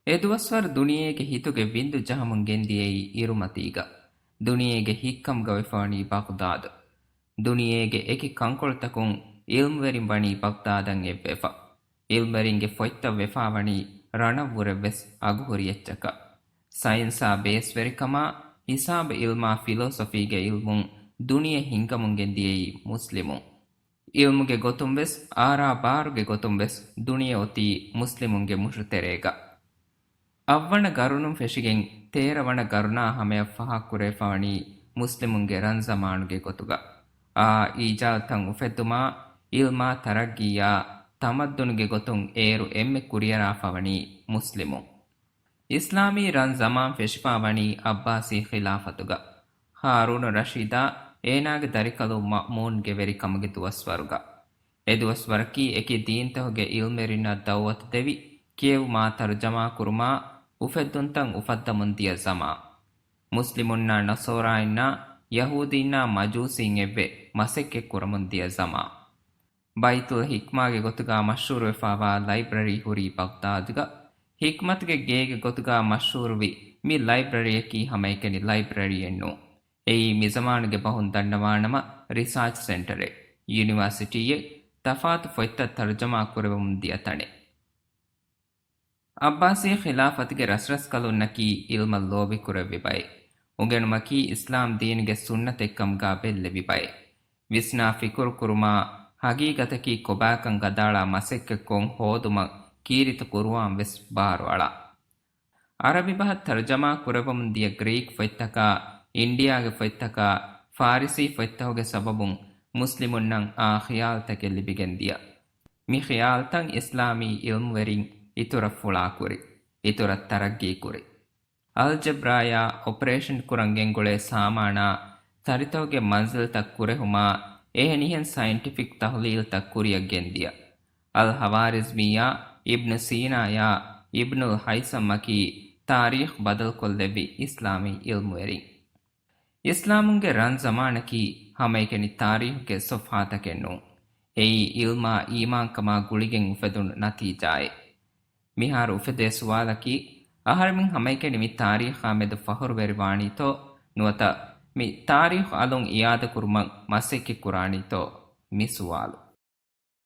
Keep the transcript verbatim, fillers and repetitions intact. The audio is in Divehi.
އެ ދުވަސްވަރު ދުނިޔޭގެ ހިތުގެ ވިންދު ޖަހަމުން ގެންދިޔައީ އިރުމަތީގަ. ދުނިޔޭގެ ހިތްކަމުގަ ވެފަވަނީ ބަޣްދާދު. ދުނިޔޭގެ އެކި ކަންކޮޅުތަކުން އިލްމުވެރިން ވަނީ ބަޣްދާދަށް އެއްވެފަ. އިލްމުވެރިންގެ ފޮތްތައް ވެފަ ވަނީ ރަނަށްވުރެ ވެސް އަގުހުރި އެއްޗަކަށް. ސައިންސާ ބޭސްވެރިކަމާ، ހިސާބު އިލްމާ، ފިލޯސޮފީގެ އިލްމުން ދުނިޔެ ހިންގަމުން ގެންދިޔައީ މުސްލިމުން. އިލްމުގެ ގޮތުން ވެސް، އާރާ ބާރުގެ ގޮތުން ވެސް ދުނިޔެ އޮތީ މުސްލިމުންގެ މުށުތެރޭގަ. އަށްވަނަ ގަރުނުން ފެށިގެން ތޭރަ ވަނަ ގަރުނާ ހަމަޔަށް ފަހަ ކުރެވިފަވަނީ މުސްލިމުންގެ ރަން ޒަމާނުގެ ގޮތުގަ. އާ އީޖާދުތައް އުފެއްދުމާ، އިލްމާ ތަރައްގީއާ، ތަމައްދުނުގެ ގޮތުން އޭރު އެންމެ ކުރިއަރާފަވަނީ މުސްލިމުން. އިސްލާމީ ރަން ޒަމާން ފެށިފަ ވަނީ އައްބާސީ ޚިލާފަތުގަ. ހާރޫނު ރަޝީދާ އޭނާގެ ދަރިކަލު މައުމޫންގެ ވެރިކަމުގެ ދުވަސްވަރުގަ. އެ ދުވަސްވަރަކީ އެކި ދީންތަކުގެ އިލްމުވެރިންނަށް ދައުވަތު ދެވި، ކިޔެވުމާ ތަރުޖަމާ ކުރުމާ، އުފެއްދުންތައް އުފައްދަމުން ދިޔަ ޒަމާ. މުސްލިމުންނާ ނަޞޯރާއިންނާ ޔަހޫދީންނާ މަޖޫސީން އެއްވެ މަސައްކަތް ކުރަމުން ދިޔަ ޒަމާ. ބައިތުލް ޙިކްމާގެ ގޮތުގާ މަޝްހޫރުވެފާވާ ލައިބްރަރީ ހުރީ ބަޣްދާދުގަ. ޙިކްމަތުގެ ގޭގެ ގޮތުގާ މަޝްހޫރުވި މި ލައިބްރަރީއަކީ ހަމައެކަނި ލައިބްރަރީއެއް ނޫން. އެއީ މިޒަމާނުގެ ބަހުން ދަންނަވާނަމަ ރިސާޗް ސެންޓަރެއް، ޔުނިވާސިޓީއެއް، ތަފާތު ފޮތްތައް ތަރުޖަމާ ކުރެވެމުން ދިޔަ ތަނެއް. އައްބާސީ ޚިލާފަތުގެ ރަސްރަސްކަލުންނަކީ އިލްމަށް ލޯބިކުރެއްވި ބައެއް. އުނގެނުމަކީ އިސްލާމް ދީނުގެ ސުންނަތެއްކަމުގާ ބެއްލެވި ބައެއް. ވިސްނާ ފިކުރު ކުރުމާ، ހަގީގަތަކީ ކޮބާކަން ގަދާޅާ މަސައްކަތްކޮށް ހޯދުމަށް ކީރިތި ޤުރުއާން ވެސް ބާރުއަޅާ. އަރަބި ބަހަށް ތަރުޖަމާ ކުރެވެމުން ދިޔަ ގްރީކް ފޮތްތަކާ، އިންޑިއާގެ ފޮތްތަކާ، ފާރިސީ ފޮތްތަކުގެ ސަބަބުން މުސްލިމުންނަށް އާ ޚިޔާލުތަކެއް ލިބިގެން ދިޔަ. މި ޚިޔާލުތައް އިސްލާމީ އިލްމުވެރިން އިތުރަށް ފުޅާކުރި، އިތުރަށް ތަރައްގީކުރި. އަލްޖަބްރާޔާ އޮޕަރޭޝަން ކުރަން ގެންގުޅޭ ސާމާނާ، ތަރިތަކުގެ މަންޒިލްތައް ކުރެހުމާ، އެހެނިހެން ސައިންޓިފިކް ތަޙްލީލްތައް ކުރިއަށް ގެންދިޔަ. އަލް ހަވާރިޒްމީއާ، އިބްނު ސީނާޔާ، އިބްނުލް ހައިސަމްއަކީ ތާރީޚް ބަދަލުކޮށްލެއްވި އިސްލާމީ އިލްމުވެރިން. އިސްލާމުންގެ ރަން ޒަމާނަކީ ހަމައެކަނި ތާރީޚުގެ ޞޮފްޙާތަކެއް ނޫން. އެއީ އިލްމާ އީމާންކަމާ ގުޅިގެން އުފެދުނު ނަތީޖާއެއް. މިހާރު އުފެދޭ ސުވާލަކީ، އަހަރެމެން ހަމައެކަނި މި ތާރީޚާ މެދު ފަޚުރުވެރިވާނީތޯ ނުވަތަ މި ތާރީޚު އަލުން އިއާދަކުރުމަށް މަސައްކަތްކުރާނީތޯ؟ މި ސުވާލު.